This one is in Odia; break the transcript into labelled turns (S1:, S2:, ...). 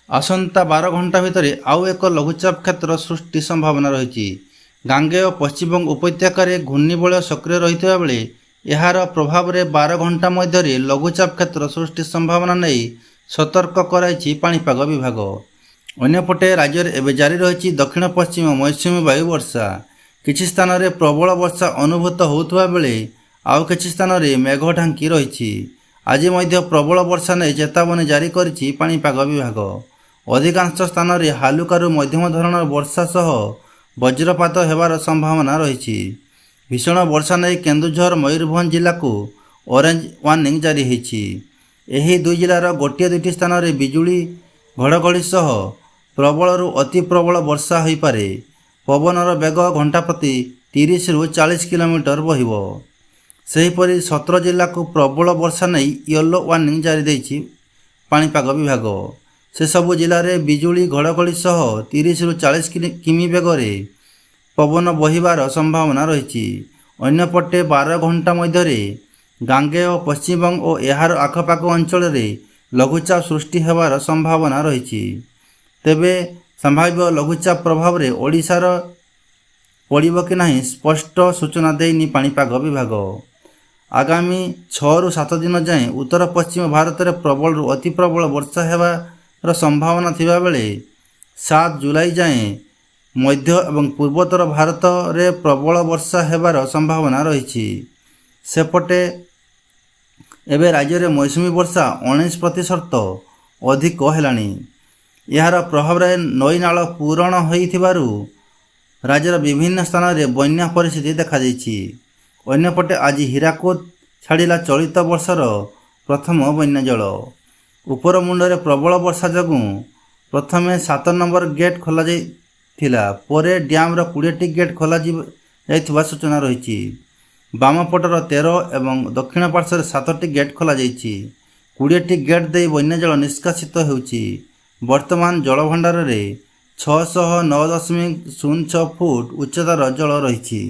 S1: ଆସନ୍ତା 12 ଘଣ୍ଟା ଭିତରେ ଆଉ ଏକ ଲଘୁଚାପ କ୍ଷେତ୍ର ସୃଷ୍ଟି ସମ୍ଭାବନା ରହିଛି। ଗାଙ୍ଗେୟ ପଶ୍ଚିମବଙ୍ଗ ଉପତ୍ୟକାରେ ଘୂର୍ଣ୍ଣିବଳୟ ସକ୍ରିୟ ରହିଥିବା ବେଳେ ଏହାର ପ୍ରଭାବରେ 12 ଘଣ୍ଟା ମଧ୍ୟରେ ଲଘୁଚାପ କ୍ଷେତ୍ର ସୃଷ୍ଟି ସମ୍ଭାବନା ନେଇ ସତର୍କ କରାଇଛି ପାଣିପାଗ ବିଭାଗ। ଅନ୍ୟପଟେ ରାଜ୍ୟରେ ଏବେ ଜାରି ରହିଛି ଦକ୍ଷିଣ ପଶ୍ଚିମ ମୌସୁମୀ ବାୟୁ ବର୍ଷା। କିଛି ସ୍ଥାନରେ ପ୍ରବଳ ବର୍ଷା ଅନୁଭୂତ ହେଉଥିବା ବେଳେ ଆଉ କିଛି ସ୍ଥାନରେ ମେଘ ଢାଙ୍କି ରହିଛି। ଆଜି ମଧ୍ୟ ପ୍ରବଳ ବର୍ଷା ନେଇ ଚେତାବନୀ ଜାରି କରିଛି ପାଣିପାଗ ବିଭାଗ। ଅଧିକାଂଶ ସ୍ଥାନରେ ହାଲୁକାରୁ ମଧ୍ୟମ ଧରଣର ବର୍ଷା ସହ ବଜ୍ରପାତ ହେବାର ସମ୍ଭାବନା ରହିଛି। ଭୀଷଣ ବର୍ଷା ନେଇ କେନ୍ଦୁଝର, ମୟୂରଭଞ୍ଜ ଜିଲ୍ଲାକୁ ଅରେଞ୍ଜ ୱାର୍ଣ୍ଣିଂ ଜାରି ହୋଇଛି। ଏହି ଦୁଇ ଜିଲ୍ଲାର ଗୋଟିଏ ଦୁଇଟି ସ୍ଥାନରେ ବିଜୁଳି ଘଡ଼ଘଡ଼ି ସହ ପ୍ରବଳରୁ ଅତି ପ୍ରବଳ ବର୍ଷା ହୋଇପାରେ। ପବନର ବେଗ ଘଣ୍ଟା ପ୍ରତି 30ରୁ 40 କିଲୋମିଟର ବହିବ। ସେହିପରି 17 ଜିଲ୍ଲାକୁ ପ୍ରବଳ ବର୍ଷା ନେଇ ୟେଲୋ ୱାର୍ଣ୍ଣିଂ ଜାରି ଦେଇଛି ପାଣିପାଗ ବିଭାଗ। ସେସବୁ ଜିଲ୍ଲାରେ ବିଜୁଳି ଘଡ଼ଘଡ଼ି ସହ 30ରୁ 40 କିମି ବେଗରେ ପବନ ବହିବାର ସମ୍ଭାବନା ରହିଛି। ଅନ୍ୟପଟେ 12 ଘଣ୍ଟା ମଧ୍ୟରେ ଗାଙ୍ଗେୟ ପଶ୍ଚିମବଙ୍ଗ ଓ ଏହାର ଆଖପାଖ ଅଞ୍ଚଳରେ ଲଘୁଚାପ ସୃଷ୍ଟି ହେବାର ସମ୍ଭାବନା ରହିଛି। ତେବେ ସମ୍ଭାବ୍ୟ ଲଘୁଚାପ ପ୍ରଭାବରେ ଓଡ଼ିଶାର ପଡ଼ିବ କି ନାହିଁ, ସ୍ପଷ୍ଟ ସୂଚନା ଦେଇନି ପାଣିପାଗ ବିଭାଗ। ଆଗାମୀ 6ରୁ 7 ଦିନ ଯାଏଁ ଉତ୍ତର ପଶ୍ଚିମ ଭାରତରେ ପ୍ରବଳରୁ ଅତି ପ୍ରବଳ ବର୍ଷା ହେବାର ସମ୍ଭାବନା ଥିବାବେଳେ 7 ଜୁଲାଇ ଯାଏଁ ମଧ୍ୟ ଏବଂ ପୂର୍ବୋତ୍ତର ଭାରତରେ ପ୍ରବଳ ବର୍ଷା ହେବାର ସମ୍ଭାବନା ରହିଛି। ସେପଟେ ଏବେ ରାଜ୍ୟରେ ମୌସୁମୀ ବର୍ଷା 19% ଅଧିକ ହେଲାଣି। ଏହାର ପ୍ରଭାବରେ ନଈନାଳ ପୂରଣ ହୋଇଥିବାରୁ ରାଜ୍ୟର ବିଭିନ୍ନ ସ୍ଥାନରେ ବନ୍ୟା ପରିସ୍ଥିତି ଦେଖାଦେଇଛି। ଅନ୍ୟପଟେ ଆଜି ହୀରାକୁଦ ଛାଡ଼ିଲା ଚଳିତ ବର୍ଷର ପ୍ରଥମ ବନ୍ୟାଜଳ। ଉପରମୁଣ୍ଡରେ ପ୍ରବଳ ବର୍ଷା ଯୋଗୁଁ ପ୍ରଥମେ 7 ନମ୍ବର ଗେଟ୍ ଖୋଲାଯାଇଥିଲା। ପରେ ଡ୍ୟାମ୍ର 20ଟି ଗେଟ୍ ଖୋଲାଯାଇଥିବା ସୂଚନା ରହିଛି। ବାମ ପଟର 13 ଏବଂ ଦକ୍ଷିଣ ପାର୍ଶ୍ୱରେ ସାତଟି ଗେଟ୍ ଖୋଲାଯାଇଛି। 20ଟି ଗେଟ୍ ଦେଇ ବନ୍ୟାଜଳ ନିଷ୍କାସିତ ହେଉଛି। ବର୍ତ୍ତମାନ ଜଳଭଣ୍ଡାରରେ 609.06 ଫୁଟ ଉଚ୍ଚତାର ଜଳ ରହିଛି।